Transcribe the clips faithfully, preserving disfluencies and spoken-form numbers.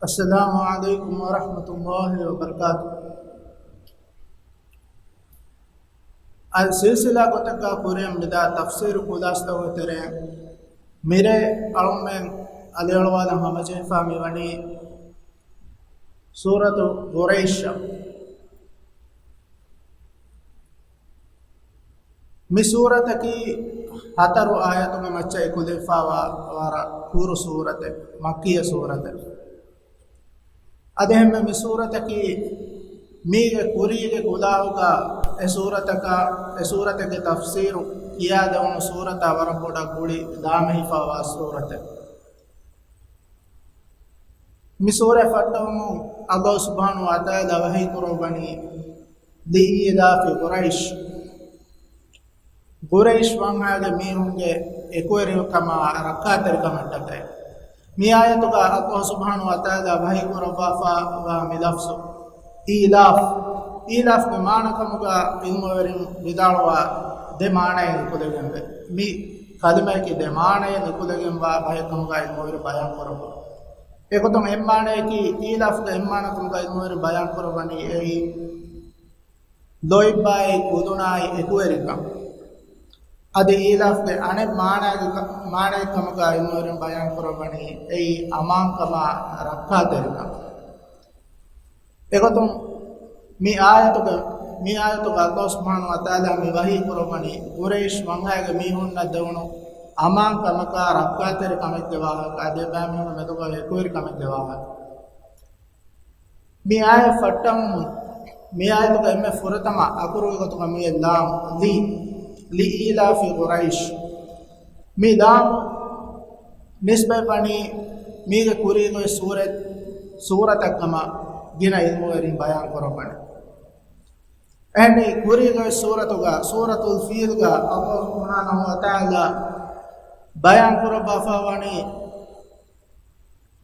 السلام عليكم ورحمة الله وبركاته. އަލް ސިލްސިލާ ގޮތަކަށް ކުރިއަށް މިދާ ތަފްސީރު ކުލާސްތަކުގެ ތެރެއިން މިރޭ އަޅުމެން އަލިއަޅުވާލަން ހަމަޖެހިފާ މިވަނީ ސޫރަތު ޤުރައިޝްއަށް. މި ސޫރަތަކީ ހަތަރު އާޔަތުގެ މައްޗަށް އެކުލެވިފާވާ ވަރަށް ކުރު ސޫރަތެއް، މައްކީ ސޫރަތެއް. އަދި އެހެންމެ މި ސޫރަތަކީ މީގެ ކުރީގެ ކުލާހުގަ އެ ސޫރަތަކާ، އެ ސޫރަތެއްގެ ތަފްސީރު ކިޔާދެވުނު ސޫރަތާ ވަރަށް ބޮޑަށް ގުޅި ލާމެހިފާވާ ސޫރަތެއް. މި ސޫރަތް ފައްޓަވަމުން އަލްލާހު ސުބްޙާނަހު ވަތަޢާލާ ވަޙީ ކުރައްވަނީ، لإيلاف قريش، ޤުރައިޝް ވަންހައިގެ މީހުންގެ އެކުވެރިކަމާ ރައްކާތެރިކަމަށްޓަކައި. މި އާޔަތުގަ އަލްލާހު ސުބްޙާނަހު ވަތަޢާލާ ވަޙީ ކުރައްވާފާވާ މި ލަފްޒު އީލާފް، އީލާފްގެ މާނަކަމުގަ ޢިލްމުވެރިން ވިދާޅުވާ ދެ މާނައެއް އެކުލެވެންވޭ. މި ކަލިމަޔަކީ ދެ މާނައެއް އެކުލެގެންވާ ބަހެއް ކަމުގަ ޢިލްމުވެރިން ބަޔާން ކުރައްވާ. އެގޮތުން އެއްމާނަޔަކީ، އީލާފްގެ އެއްމާނަކަމުގަ ޢިލްމުވެރިން ބަޔާން ކުރައްވަނީ އެއީ، ލޯތްބާއި ކުދުނާއި އެކުވެރިކަން. އަދި އީލާފްގެ އަނެއް މާނައެއް، މާނައެއް ކަމުގަ ޢިލްމުވެރިން ބަޔާން ކުރައްވަނީ އެއީ އަމާންކަމާ ރައްކާތެރިކަން. އެގޮތުން މި އާޔަތުގެ، މި އާޔަތުގަ އަލްލާހު ސުބްޙާނަހު ވަތަޢާލާ މި ވަޙީ ކުރައްވަނީ ޤުރައިޝް ވަންހައިގެ މީހުންނަށް ދެވުނު އަމާންކަމަކާ ރައްކާތެރިކަމެއްގެ ވާހަކަ، އަދި އެބައިމީހުންގެ މެދުގަ އެކުވެރިކަމެއްގެ ވާހަކަ. މި އާޔަތް ފައްޓަވަމުން، މި އާޔަތުގަ އެންމެ ފުރަތަމަ އަކުރުގެ ގޮތުގަ މިއެ ލާމް، ލި، ލިއީލާފި ޤުރައިޝް. މި ލާމް ނިސްބަތްވަނީ މީގެ ކުރީގެ ސޫރަތް، ސޫރަތަށް ކަމަށް ގިނަ ޢިލްމުވެރިން ބަޔާން ކުރައްވަނީ. އެހެނީ ކުރީގެ ސޫރަތުގަ، ސޫރަތުލް ފީލްގަ އަލްލާހު ސުބްޙާނަހު ވަތަޢާލާ ބަޔާން ކުރައްވާފާވަނީ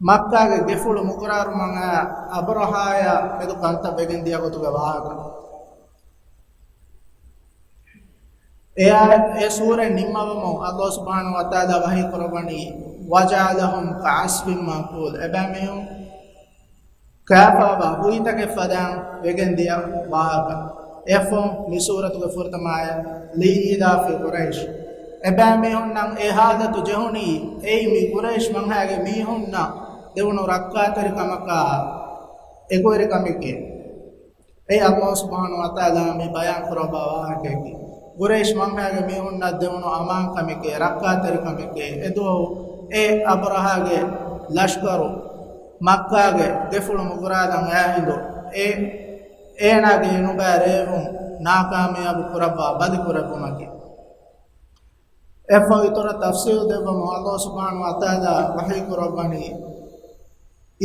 މައްކާގެ ގެފުޅު މުގުރާރުމަށް އައި އަބްރަހާއާ މެދު ކަންތައް ވެގެން ދިޔަ ގޮތުގެ ވާހަކަ. އެއާ، އެ ސޫރަތް ނިންމަވަމުން އަލްލާހު ސުބްޙާނަހު ވަތަޢާލާ ވަޙީ ކުރައްވަނީ، وجعلهم كعصف مأكول. އެބައިމީހުން ކާފާވާ ހުއިތަކެއް ފަދައިން ވެގެން ދިޔަ ވާހަކަ. އެއަށްފަހު މި ސޫރަތުގެ ފުރަތަމަ އާޔަތް، لإيلاف قريش. އެބައިމީހުންނަށް އެ ޙާލަތު ޖެހުނީ އެއީ މި ޤުރައިޝް ވަންހައިގެ މީހުންނަށް ދެވުނު ރައްކާތެރިކަމަކާ އެކުވެރިކަމެކޭ. އެއީ އަލްލާހު ސުބްޙާނަހު ވަތަޢާލާ މި ބަޔާން ކުރައްވާ ވާހަކައަކީ، ޤުރައިޝް ވަންހައިގެ މީހުންނަށް ދެވުނު އަމާންކަމެކޭ، ރައްކާތެރިކަމެކޭ. އެދުވަހު އެ އަބްރަހާގެ ލަޝްކަރު މައްކާގެ ގެފުޅު މުގުރާލަން އައި ހިނދު، އެ، އޭނާގެ އިނުބައި ރޭވުން ނާކާމިޔާބު ކުރައްވާ ބަލި ކުރެއްވުމަކީ. އެއަށްފަހު އިތުރަށް ތަފްސީލު ދެއްވަމުން އަލްލާހު ސުބްޙާނަހު ވަތަޢާލާ ވަޙީ ކުރައްވަނީ،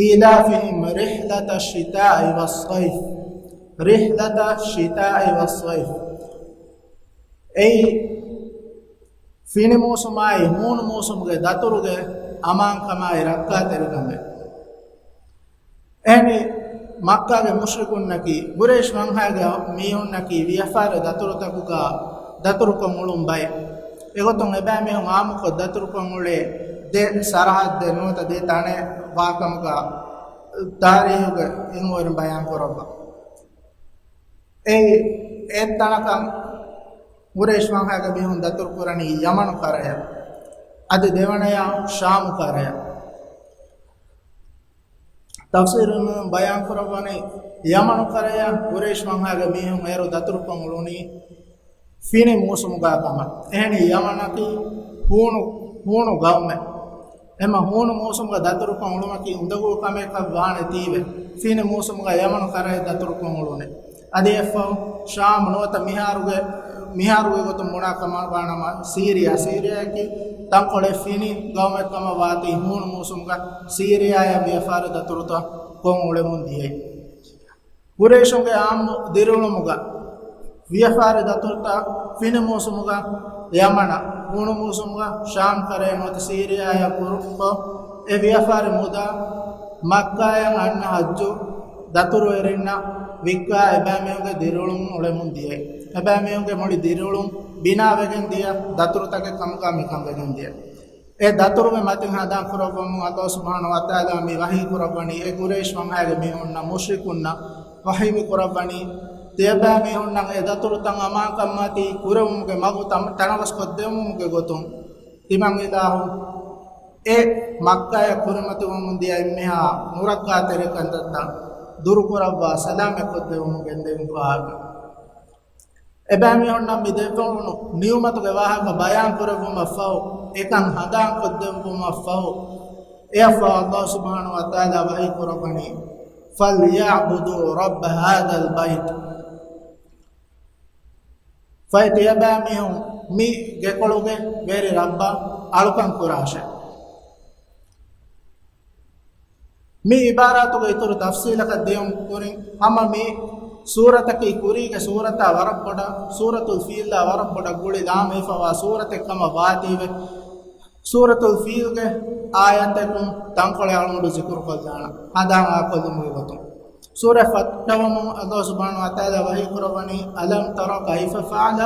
إيلافهم رحلة الشتاء والصيف، رحلة الشتاء والصيف. އެއީ ފިނި މޫސުމާއި ހޫނު މޫސުމުގެ ދަތުރުގެ އަމާންކަމާއި ރައްކާތެރިކަމެއް. އެހެނީ، މައްކާގެ މުޝްރިކުންނަކީ، ޤުރައިޝް ވަންހައިގެ މީހުންނަކީ ވިޔަފާރި ދަތުރުތަކުގަ ދަތުރުކޮށް އުޅުނު ބައެއް. އެގޮތުން އެބައިމީހުން އާއްމުކޮށް ދަތުރުކޮށް އުޅޭ ދެ ސަރަހައްދެއް ނުވަތަ ދެ ތަނެއް ވާކަމުގަ ތާރީހުގެ އިލްމުވެރިން ބަޔާން ކުރައްވާ. އެއީ، އެއް ތަނަކަށް ޤުރައިޝް ވަންހައިގެ މީހުން ދަތުރު ކުރަނީ ޔަމަނު ކަރަޔަށް. އަދި ދެވަނަޔަށް ޝާމު ކަރަޔަށް. ތަފްސީރުން ބަޔާން ކުރައްވަނީ، ޔަމަނު ކަރަޔަށް ޤުރައިޝް ވަންހައިގެ މީހުން އޭރު ދަތުރުކޮށް އުޅުނީ ފިނި މޫސުމުގަ ކަމަށް. އެހެނީ ޔަމަނަކީ ހޫނު، ހޫނު ގައުމެއް. އެމަ ހޫނު މޫސުމުގަ ދަތުރުކޮށް އުޅުމަކީ އުނދަގޫ ކަމެއްކަށް ވާނެ ތީވެ. ފިނި މޫސުމުގަ ޔަމަނު ކަރައެއް ދަތުރުކޮށް އުޅުނެ. އަދި އެއަށްފަހު ޝާމް ނުވަތަ މިހާރުގެ، މިހާރުގެ ގޮތުން ބުނާ ކަމަށް ވާނަމަ، ސީރިޔާ، ސީރިޔާއަކީ ތަންކޮޅެއް ފިނި ގައުމެއް ކަމަށް ވާތީ ހޫނު މޫސުމުގަ ސީރިޔާއަށް ވިޔަފާރި ދަތުރުތައް ކޮށް އުޅެމުން ދިޔައީ. ޤުރައިޝުންގެ އާއްމު ދިރިއުޅުމުގަ ވިޔަފާރި ދަތުރުތައް ފިނި މޫސުމުގަ ޔަމަނަށް، ހޫނު މޫސުމުގަ ޝާމް ކަރައިން ނުވަތަ ސީރިޔާއަށް ކުރުކޮށް، އެ ވިޔަފާރި މުދާ މައްކާއަށް އަންނަ ޙައްޖު ދަތުރުވެރިންނަށް ވިއްކާ އެބައިމީހުންގެ ދިރިއުޅުމުން އުޅެމުން ދިޔައީ. އެބައިމީހުންގެ މުޅި ދިރިއުޅުން ބިނާވެގެން ދިޔަ ދަތުރުތަކެއް ކަމުގަ މިކަން ވެގެން ދިޔަ. އެ ދަތުރުގެ މަތިން ހަނދާން ކުރައްވަމުން ﷲ ސުބްޙާނަހޫ ވަތަޢާލާ މި ވަޙީ ކުރައްވަނީ، އެ ޤުރައިޝް ވަންހައިގެ މީހުންނަށް، މުޝްރިކުންނަށް ވަޙީ މި ކުރައްވަނީ، ތިޔަބައިމީހުންނަށް އެ ދަތުރުތައް އަމާންކަންމަތީ ކުރެވުމުގެ މަގު ތަނަވަސް ކޮށްދެވުމުގެ ގޮތުން، ތިމަން އިލާހު އެ މައްކާޔަށް ކުރިމަތިވަމުން ދިޔަ އެންމެހާ ނުރައްކާތެރި ކަންތައްތައް ދުރުކުރައްވާ ސަލާމަތްކޮށްދެވުމުން ގެންދެވިފައިވާ. އެބައިމީހުންނަށް މި ދެއްވުނު ނިޢުމަތުގެ ވާހަކަ ބަޔާން ކުރެއްވުމަށްފަހު، އެކަން ހަނދާންކޮށްދެއްވުމަށްފަހު، އެއަށްފަހު ﷲ ސުބްޙާނަހޫ ވަތަޢާލާ ވަޙީ ކުރައްވަނީ، فَلْيَعْبُدُوا رَبَّ هَٰذَا الْبَيْتِ. ފަހެ ތިޔަބައިމީހުން މި ގެކޮޅުގެ ވެރި ރައްބަށް އަޅުކަން ކުރާށޭ. މި ޢިބާރާތުގެ އިތުރު ތަފްޞީލަކަށް ދިޔުން ކުރިން، ހަމަ މި ސޫރަތަކީ ކުރީގެ ސޫރަތާ ވަރަށް ބޮޑަށް، ސޫރަތުލް ފީލްއާ ވަރަށް ބޮޑަށް ގުޅި ލާމެހިފަވާ ސޫރަތެއް ކަމަށް ވާތީވެ، ސޫރަތުލް ފީލްގެ އާޔަތަކުން ތަންކޮޅެއް އަޅުގަނޑު ޒިކުރުކޮށްލާނަން، ހަނދާން އާކޮށްލުމުގެ ގޮތުން. ސޫރަ ފަތްޓަވަމުން ﷲ ސުބްޙާނަހޫ ވަތަޢާލާ ވަޙީ ކުރައްވަނީ، أَلَمْ تَرَ كَيْفَ فَعَلَ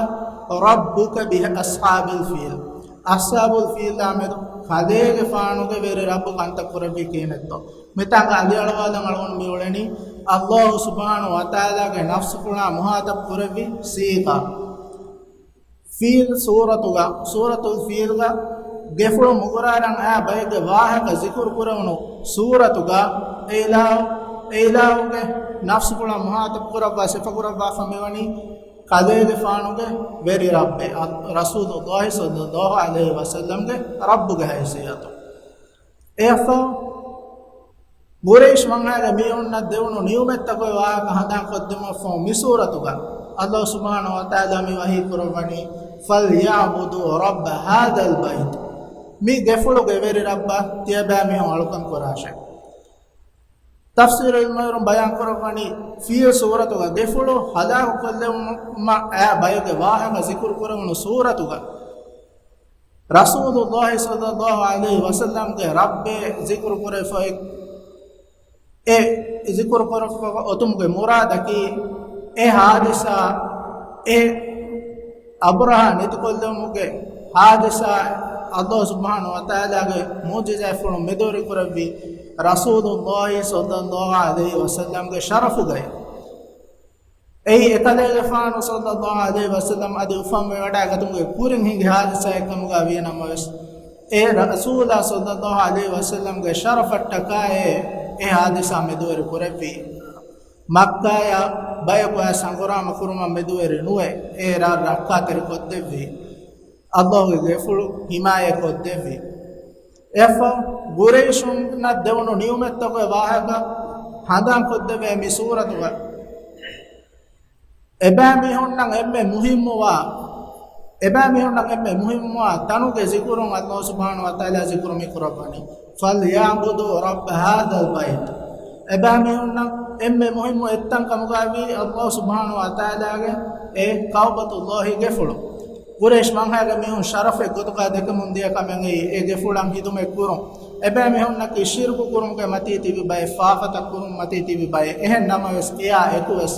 رَبُّكَ بِأَصْحَابِ الْفِيلِ. އަޞްޙާބުލް ފީލާ މެދު ކަލޭގެފާނުގެ ވެރި ރައްބު ކަންތައް ކުރެއްވީ ކިހިނެއްތޯ؟ މިތާނގަ އަލިއަޅުވާލަން އަޅުގަނޑު މިއުޅެނީ، ﷲ ސުބްޙާނަހޫ ވަތަޢާލާގެ ނަފްސުފުޅާ މުހާތަބް ކުރެއްވި ސީޣާ. ފީލް ސޫރަތުގަ، ސޫރަތުލް ފީލްގަ ގެފުޅު މުގުރާރަން އައި ބައެއްގެ ވާހަކަ ޒިކުރު ކުރެވުނު ސޫރަތުގަ އެ އިލާހު، އެ އިލާހުގެ ނަފްސުފުޅަށް މުހާތަބް ކުރައްވާ ސިފަކުރައްވާފަ މިވަނީ ކަލޭގެފާނުގެ ވެރި ރައްބެއް، ރަސޫލުﷲ ޞައްލަﷲ ޢަލައިހި ވަސައްލަމްގެ ރައްބުގެ ހައިސިއްޔަތުން. އެއަށްފަހު، ޤުރައިޝް ވަންހައިގެ މީހުންނަށް ދެވުނު ނިޢުމަތްތަކުގެ ވާހަކަ ހަނދާން ކޮށްދިނުމަށްފަހު، މި ސޫރަތުގަ ﷲ ސުބްޙާނަހޫ ވަތަޢާލާ މި ވަޙީ ކުރައްވަނީ، فَلْيَعْبُدُوا رَبَّ هَٰذَا الْبَيْتِ. މި ގެފުޅުގެ ވެރި ރައްބަށް ތިޔަބައިމީހުން އަޅުކަން ކުރާށޭ. ތަފްސީރު ޢިލްމުވެރުން ބަޔާން ކުރައްވަނީ، ފީލް ސޫރަތުގަ ގެފުޅު ހަލާކުކޮށްލެވުމަށް އައި ބައެއްގެ ވާހަކަ ޒިކުރު ކުރެވުނު ސޫރަތުގަ، ރަސޫލުﷲ ޞައްލަﷲ ޢަލައިހި ވަސައްލަމްގެ ރައްބޭ ޒިކުރު ކުރެވިފައި، އެ ޒިކުރު ކުރެވިފަ އޮތުމުގެ މުރާދަކީ، އެ ޙާދިސާ، އެ އަބުރަހާ ނެތިކޮށްލުމުގެ ޙާދިސާ، ﷲ ސުބްޙާނަހޫ ވަތަޢާލާގެ މުޢުޖިޒާތްފުޅުން މެދުވެރި ކުރެއްވި ރަސޫލުﷲ ޞައްލަﷲ ޢަލައިހި ވަސައްލަމްގެ ޝަރަފުގައި. އެއީ އެކަލޭގެފާނު ޞައްލަﷲ ޢަލައިހި ވަސައްލަމް އަދި އުފަންވެވަޑައިގަތުމުގެ ކުރިން ހިނގި ޙާދިސާއެއް ކަމުގަ ވިޔަ ނަމަވެސް، އެ ރަސޫލާ ޞައްލަﷲ ޢަލައިހި ވަސައްލަމްގެ ޝަރަފަށްޓަކާއޭ އެ ޙާދިސާ މެދުވެރި ކުރެއްވީ. މައްކާޔަށް ބަޔަކު އައި ސަނގުރާމަ ކުރުމަށް މެދުވެރި ނުވެ، އެ ރަށް ރައްކާތެރި ކޮށްދެއްވީ. ﷲގެ ގެފުޅު ޙިމާޔަތް ކޮށްދެއްވި. އެއަށްފަހު، ޤުރައިޝުންނަށް ދެވުނު ނިޢުމަތްތަކުގެ ވާހަކަ ހަނދާން ކޮށްދެވޭ މި ސޫރަތުގަ. އެބައިމީހުންނަށް އެންމެ މުހިއްމުވާ، އެބައިމީހުންނަށް އެންމެ މުހިއްމުވާ ތަނުގެ ޒިކުރުން ﷲ ސުބްޙާނަހޫ ވަތަޢާލާ ޒިކުރު މި ކުރައްވަނީ. فَلْيَعْبُدُوا رَبَّ هَٰذَا الْبَيْتِ. އެބައިމީހުންނަށް އެންމެ މުހިއްމު އެއްތަން ކަމުގައިވީ ﷲ ސުބްޙާނަހޫ ވަތަޢާލާގެ އެ ކަޢުބަތުﷲ ގެފުޅު. ޤުރައިޝް ވަންހައިގެ މީހުން ޝަރަފެއް ގޮތުގަ ދެކެމުން ދިޔަ ކަމެއް އެއީ، އެ ގެފުޅަށް ޚިދުމަތް ކުރުން. އެބައިމީހުންނަކީ ޝިރުކު ކުރުމުގެ މަތީ ތިބި ބައެއް، ފާފަތައް ކުރުމުގެ މަތީ ތިބި ބައެއް. އެހެން ނަމަވެސް، އެއާ އެކުވެސް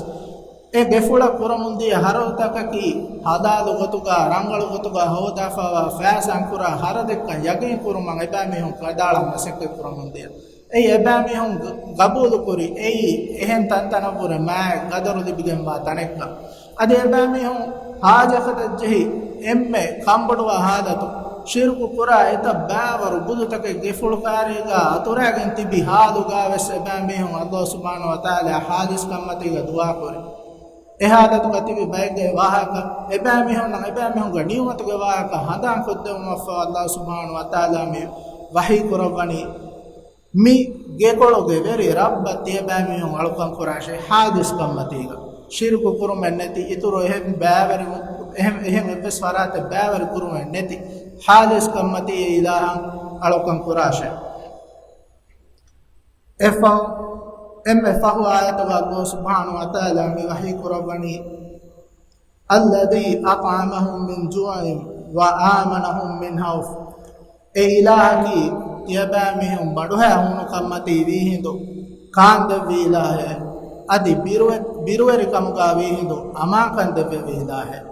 އެ ގެފުޅަށް ކުރަމުން ދިޔަ ޚަރަދުތަކަކީ ޙަލާލު ގޮތުގަ، ރަނގަޅު ގޮތުގަ ހޯދާފައިވާ ފައިސާއިން ކުރާ ޚަރަދެއްކަން ޔަގީން ކުރުމަށް އެބައިމީހުން ކަނޑައަޅަން މަސައްކަތް ކުރަމުން ދިޔަ. އެއީ އެބައިމީހުން ގަ-، ގަބޫލުކުރި، އެއީ އެހެން ތަންތަނަށްވުރެ މާތް ގަދަރު ލިބިގެންވާ ތަނެއްކަން. އަދި އެބައިމީހުން ޙާޖަކަށް ޖެހި އެންމެ ކަންބޮޑުވާ ޙާލަތު، ޝިރުކު ކުރާ އެތައް ބައިވަރު ބުދުތަކެއް ގެފުޅު ކާރީގަ އަތުރައިގެން ތިބި ޙާލުގަވެސް އެބައިމީހުން ﷲ ސުބްޙާނަހޫ ވަތަޢާލާ ޙާލިޞް ކަންމަތީގަ ދުޢާކުރި. އެ ޙާލަތުގަ ތިބި ބައެއްގެ ވާހަކަ، އެބައިމީހުންނަށް އެބައިމީހުންގެ ނިޢުމަތުގެ ވާހަކަ ހަނދާން ކޮށްދެވުމަށްފަހު ﷲ ސުބްޙާނަހޫ ވަތަޢާލާ މި ވަޙީ ކުރައްވަނީ، މި ގެކޮޅުގެ ވެރި ރައްބަށް ތިޔަބައިމީހުން އަޅުކަން ކުރާށޭ، ޙާލިޞް ކަންމަތީގަ. ޝިރުކު ކުރުމެއް ނެތި، އިތުރު އެހެން ބައިވެރި، އެހެން، އެހެން އެއްވެސް ފަރާތެއް ބައިވެރި ކުރުމެއް ނެތި، ޙާލިޞް ކަންމަތީ އެ އިލާހަށް އަޅުކަން ކުރާށޭ. އެއަށްފަހު، އެންމެ ފަހު އާޔަތުގަ ﷲ ސުބްޙާނަހޫ ވަތަޢާލާ މި ވަޙީ ކުރައްވަނީ، الَّذِي أَطْعَمَهُم مِّن جُوعٍ وَآمَنَهُم مِّن خَوْفٍ. އެ އިލާހަކީ ތިޔަބައިމީހުން ބަނޑުހައި ހޫނުކަންމަތީ ވީހިނދު ކާންދެއްވި އިލާހެއް، އަދި ބިރުވެ-، ބިރުވެރިކަމުގަ ވީހިނދު އަމާންކަން ދެއްވެވި އިލާހެއް.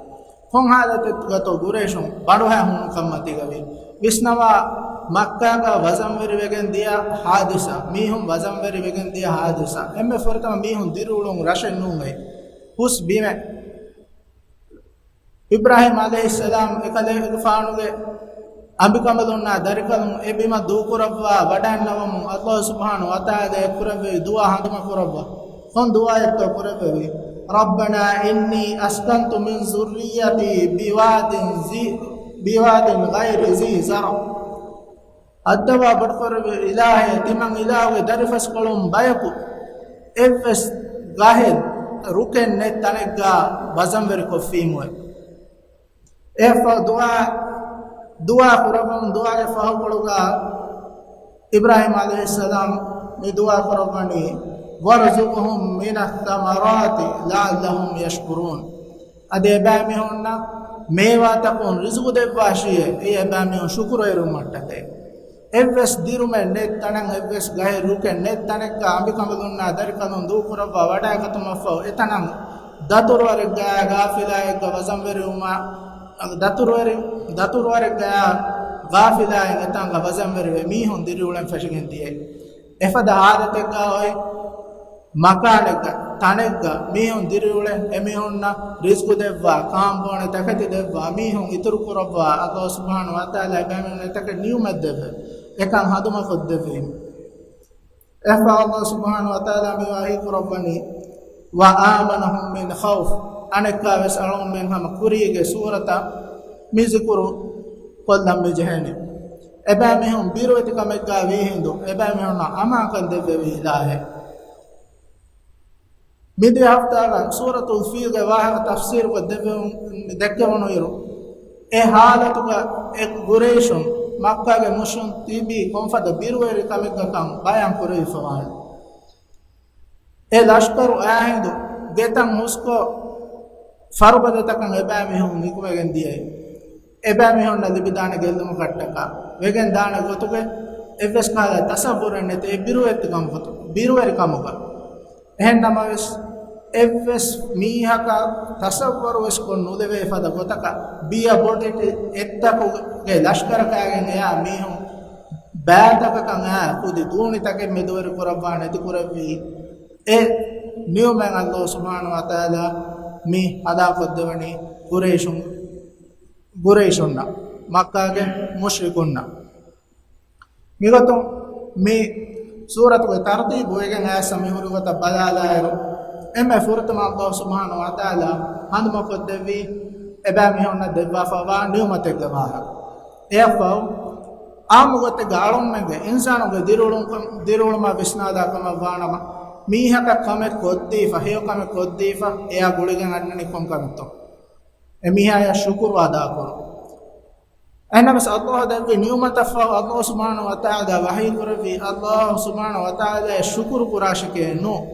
ކޮން ޙާލަތެއްގަތޯ ޤުރައިޝުން ބަނޑުހައި ހޫނުކަންމަތީގަ ވީ؟ ވިސްނަވާ، މައްކާގަ ވަޒަންވެރިވެގެން ދިޔަ ހާދިސާ، މީހުން ވަޒަންވެރިވެގެން ދިޔަ ހާދިސާ، އެންމެ ފުރަތަމަ މީހުން ދިރިއުޅުން ރަށެއް ނޫން އެއީ، ހުސް ބިމެއް. އިބްރާހީމް ޢަލައިހިއްސަލާމް އެކަލޭގެފާނުގެ އަނބިކަނބަލުންނާ ދަރިކަލުން އެ ބިމަށް ދޫކުރައްވާ ވަޑައިންނަވަމުން، ﷲ ސުބްޙާނަހޫ ވަތަޢާލާ އެ ކުރެއްވި ދުޢާ ހަނދުމަ ކުރައްވާ. ކޮން ދުޢާއެއްތޯ ކުރެއްވެވީ؟ رَبَّنَا إِنِّي أَسْكَنْتُ مِنْ ذُرِّيَّتِي بِوَادٍ ذِي، بِوَادٍ غَيْرِ ذِي زَرْعٍ. ހައްދަވާ ބޮޑުކުރެއްވި އިލާހޭ، ތިމަން އިލާހުގެ ދަރިފަސްކޮޅުން ބަޔަކު އެއްވެސް ގަހެއް ރުކެއް ނެތް ތަނެއްގަ ވަޒަންވެރިކޮށްފީމުއެވެ. އެ ފަ-، ދުޢާ، ދުޢާ ކުރައްވަމުން ދުޢާގެ ފަހުކޮޅުގަ އިބްރާހީމް ޢަލައިހިއްސަލާމް މި ދުޢާ ކުރައްވަނީ، وَارْزُقْهُم مِّنَ الثَّمَرَاتِ لَعَلَّهُمْ يَشْكُرُونَ. އަދި އެބައިމީހުންނަށް މޭވާތަކުން ރިޒުގު ދެއްވާށިއޭ، އެއީ އެބައިމީހުން ޝުކުރުވެރިވުމަށްޓަކައި. އެއްވެސް ދިރުމެއް ނެތް ތަނެއް، އެއްވެސް ގަހެއް ރުކެއް ނެތް ތަނެއްގަ އަނބިކަނބަލުންނާ ދަރިކަލުން ދޫކުރައްވާ ވަޑައިގަތުމަށްފަހު، އެތަނަށް ދަތުރުވަރެއްގައި ޣާފިލާއެއްގަ ވަޒަންވެރިވުމާ، ދަތުރުވެރި-، ދަތުރުވަރެއްގައި ޣާފިލާއެއް އެތާނގަ ވަޒަންވެރިވެ މީހުން ދިރިއުޅެން ފެށިގެން ދިޔައީ. އެފަދަ ހާލަތެއްގަ އޮތް މަކާނެއްގަ، ތަނެއްގަ މީހުން ދިރިއުޅެ، އެމީހުންނަށް ރިޒްގު ދެއްވާ، ކާންބޯނެ ތަކެތި ދެއްވާ، މީހުން އިތުރު ކުރައްވާ، ﷲ ސުބްޙާނަހޫ ވަތަޢާލާ އެބައިމީހުންނަށް އެތަކެއް ނިޢުމަތް ދެއްވެ، އެކަން ހަނދުމަކޮށްދެއްވީމު. އެފަ ﷲ ސުބްޙާނަހޫ ވަތަޢާލާ މި ވަޙީ ކުރައްވަނީ، وَآمَنَهُمْ مِنْ خَوْفٍ، އަނެއްކާވެސް އަޅުމެން ހަމަ ކުރީގެ ސޫރަތަށް މި ޒިކުރު ކޮށްލަން މި ޖެހެނީ. އެބައިމީހުން ބިރުވެތި ކަމެއްގަ ވީހިނދު، އެބައިމީހުންނަށް އަމާންކަން ދެއްވެވި އިލާހެއް. މިދިޔަ ހަފްތާގަ ސޫރަތުލް ފީލްގެ ވާހަކަ ތަފްސީރުކޮށް ދެއްވެވުން، ދެއްކެވުނުއިރު، އެ ހާލަތުގަ އެ ގުރައިޝުން، މައްކާގެ މުޝްރިކުން ތިބީ ކޮންފަދަ ބިރުވެރި ކަމެއްގަކަން ބަޔާން ކުރެވިފަވާނެ. އެ ލަޝްކަރު އާހިނދު ގެތައް ހުސްކޮށް، ފަރުބަދަތަކަށް އެބައިމީހުން ނިކުމެގެން ދިޔައީ. އެބައިމީހުންނަށް ލިބިދާނެ ގެއްލުމަކަށްޓަކާ ވެގެން ދާނެ ގޮތުގެ އެއްވެސް ކަހަލަ ތަސައްވުރެއް ނެތި އެ ބިރުވެތިކަމުގަ، ބިރުވެރިކަމުގަ. އެހެން ނަމަވެސް، އެއްވެސް މީހަކަށް ތަސައްވަރުވެސް ކޮށް ނުލެވޭ ފަދަ ގޮތަކަށް ބިޔަ ބޮޑެތި އެއްތަކުގެ ލަޝްކަރަކާގެން އެއާ މީހުން ބައިތަކަކަށް އައި ކުދި ދޫނިތަކެއް މެދުވެރި ކުރައްވާ ނެތި ކުރެއްވީ. އެ ނިޢުމަތް ﷲ ސުބްޙާނަހޫ ވަތަޢާލާ މި އަދާކޮށްދެވަނީ ގުރައިޝުން، ގުރައިޝުންނަށް، މައްކާގެ މުޝްރިކުންނަށް. މިގޮތުން މި ސޫރަތުގެ ތަރުތީބު ވެގެން އައިސް މި ހުރި ގޮތަށް ބަލާލާއިރު، އެންމެ ފުރަތަމަ ﷲ ސުބްޙާނަހޫ ވަތަޢާލާ ހަނދުމަކޮށްދެއްވީ އެބައިމީހުންނަށް ދެއްވާފަވާ ނިޢުމަތެއްގެ ވާހަކަ. އެއަށްފަހު، އާއްމު ގޮތެއްގަ އަޅުންމެންގެ އިންސާނުންގެ ދިރިއުޅުން-، ދިރިއުޅުމަށް ވިސްނާލާ ކަމަށް ވާނަމަ، މީހަކަށް ކަމެއް ކޮށްދީފަ، ހެޔޮ ކަމެއް ކޮށްދީފަ، އެއާ ގުޅިގެން އަންނަނީ ކޮން ކަމެއްތޯ؟ އެ މީހާޔަށް ޝުކުރު އަދާކުރުން. އެހެންނަމަވެސް ﷲ ދެއްވި ނިޢުމަތަށްފަހު ﷲ ސުބްޙާނަހޫ ވަތަޢާލާ ވަޙީ ކުރެއްވީ، ﷲ ސުބްޙާނަހޫ ވަތަޢާލާއަށް ޝުކުރު ކުރާށެކޭ ނޫން.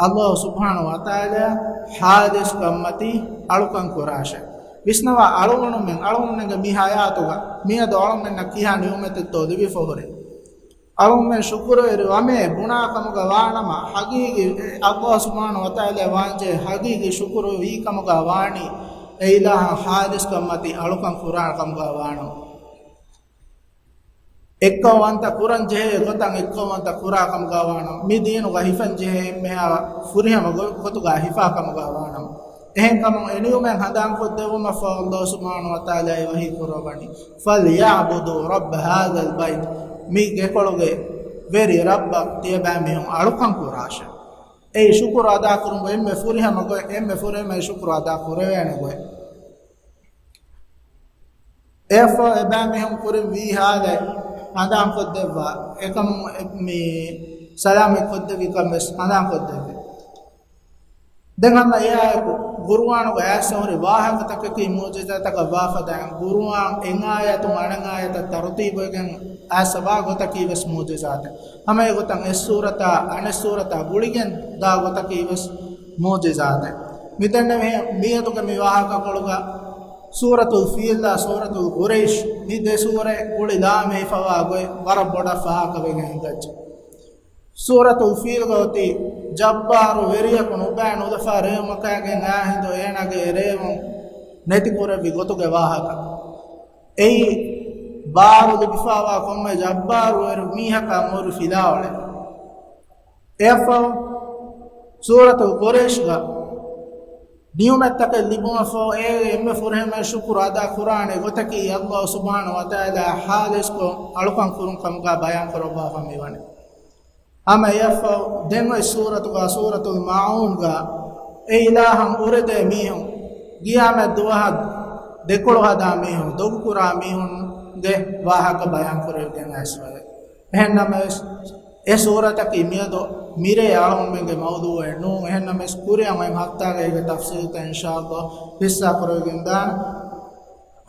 ﷲ ސުބްޙާނަހޫ ވަތަޢާލާއަށް ހާދިސް ކަންމަތީ އަޅުކަން ކުރާށޭ. ވިސްނަވާ އަޅުގަނޑުމެން، އަޅުގަނޑުމެންގެ މި ޙަޔާތުގަ މިއަދު އަޅުގަނޑުމެންނަށް ކިހާ ނިޢުމަތެއްތޯ ލިބިފަ ހުރީ. އަޅުގަނޑުމެން ޝުކުރުވެރި ވަމޭ ބުނާ ކަމުގަ ވާނަމަ، ޙަޤީޤީ ﷲ ސުބްޙާނަހޫ ވަތަޢާލާ ވާންޖެހޭ ޙަޤީޤީ ޝުކުރު ވީ ކަމުގަ ވާނީ، އެ އިލާހަށް ހާދިސް ކަންމަތީ އަޅުކަން ކުރާ ކަމުގަ ވާނަމަ. އެއްކައުވަންތަ ކުރަން ޖެހޭ ގޮތަށް އެއްކައުވަންތަ ކުރާ ކަމުގަ ވާނަމަ، މި ދީނުގަ ހިފަން ޖެހޭ އެންމެހާ ފުރިހަމަ ގޮ-، ގޮތުގަ ހިފާ ކަމުގަ ވާނަމަ. އެހެންކަމުން އެ ނިޢުމަތް ހަނދާންކޮށްދެއްވުމަށްފަހު ﷲ ސުބްޙާނަހޫ ވަތަޢާލާ ވަޙީ ކުރައްވަނީ، فَلْيَعْبُدُوا رَبَّ هَٰذَا الْبَيْتِ، މި ގެކޮޅުގެ ވެރި ރައްބަށް ތިޔަބައިމީހުން އަޅުކަން ކުރާށޭ. އެއީ ޝުކުރު އަދާކުރުމުގެ އެންމެ ފުރިހަމަ ގޮތް، އެންމެ ފުރިހަމަ ޝުކުރު އަދާ ކުރެވޭނެ ގޮތް. އެއަށްފަހު އެބައިމީހުން ކުރިން ވީ ހާލެއް ހަނދާންކޮށްދެއްވާ. އެކަމުން އެ-، މި ސަލާމަތް ކޮށްދެއްވި ކަން ވެސް ހަނދާންކޮށްދެއްވި. ދެން ހަމަ އެއާއެކު ޤުރުއާނުގަ އައިސް ހުރި ވާހަކަތަކަކީ މުޢުޖިޒާތަކަށް ވާފަދައިން، ޤުރުއާން އެއް އާޔަތުން އަނެއް އާޔަތަށް ތަރުތީބުވެގެން އައިސް ވާ ގޮތަކީ ވެސް މުޢުޖިޒާތެއް. ހަމަ އެގޮތަށް އެއް ސޫރަތާ އަނެއް ސޫރަތާ ގުޅިގެން ދާ ގޮތަކީ ވެސް މުޢުޖިޒާތެއް. މިދެންނެވި މިއަދުގެ މި ވާހަކަކޮޅުގަ ސޫރަތުލް ފީލާ ސޫރަތުލް ޤުރައިޝް މި ދެ ސޫރައެއް ގުޅި ލާމެހިފަވާ ގޮތް ވަރަށް ބޮޑަށް ފާހަގަވެގެން ހިނގައްޖެ. ސޫރަތުލް ފީލްގަ އޮތީ ޖައްބާރު ވެރިޔަކު ނުބައި ނުލަފާ ރޭވުމަކާގެން އާ ހިނދު އޭނާގެ އެ ރޭވުން ނެތިކުރެއްވި ގޮތުގެ ވާހަކަ. އެއީ ބާރު ލިބިފާވާ ކޮންމެ ޖައްބާރުވެރި މީހަކާ މޫރި ފިލާވަޅެއް. އެއަށްފަހު ސޫރަތުލް ޤުރައިޝްގަ ނިޢުމަތްތަކެއް ލިބުމަށްފަހު އޭގެ އެންމެ ފުރިހަމަ ޝުކުރު އަދާ ކުރާނެ ގޮތަކީ ﷲ ސުބްޙާނަހޫ ވަތަޢާލާ ޚާލިޞްކޮށް އަޅުކަން ކުރުން ކަމުގަ ބަޔާން ކުރައްވާފަ މިވަނީ. ހަމަ އެއަށްފަހު ދެން އޮތް ސޫރަތުގަ، ސޫރަތުލް މާޢޫންގަ، އެ އިލާހަށް އުރެދޭ މީހުން، ޤިޔާމަތް ދުވަހަށް ދެކޮޅު ހަދާ މީހުން، ދޮގުކުރާ މީހުންގެ ވާހަކަ ބަޔާން ކުރެވިގެން އައިސްފަވޭ. އެހެންނަމަވެސް، އެ ސޫރަތަކީ މިއަދު މިރޭ އަޅުގަނޑުމެންގެ މައުޟޫޢެއް ނޫން. އެހެންނަމަވެސް، ކުރިއަށް އޮތް ހަފްތާގައިގެ ތަފްސީލްތައް އިންޝާﷲ ޙިއްޞާ ކުރެވިގެން ދާނެ.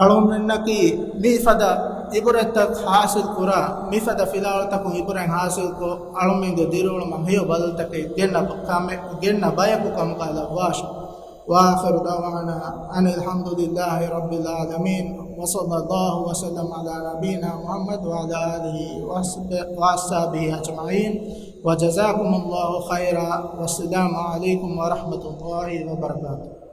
އަޅުމެންނަކީ މިފަދަ އިބުރަތްތައް ޙާޞިލް ކުރާ، މިފަދަ ފިލާވަޅުތަކުން އިބުރަތް ޙާޞިލްކޮށް، އަޅުމެންގެ ދިރިއުޅުމަށް ހެޔޮ ބަދަލުތަކެއް ގެންނަ ކަމެއް، ގެންނަ ބަޔަކު ކަމުގަ ލައްވާށި. وآخر دعوانا أن الحمد لله رب العالمين، وصلى الله وسلم على نبينا محمد وعلى آله وصحبه وأصحابه أجمعين، وجزاكم الله خيرا، والسلام عليكم ورحمة الله وبركاته.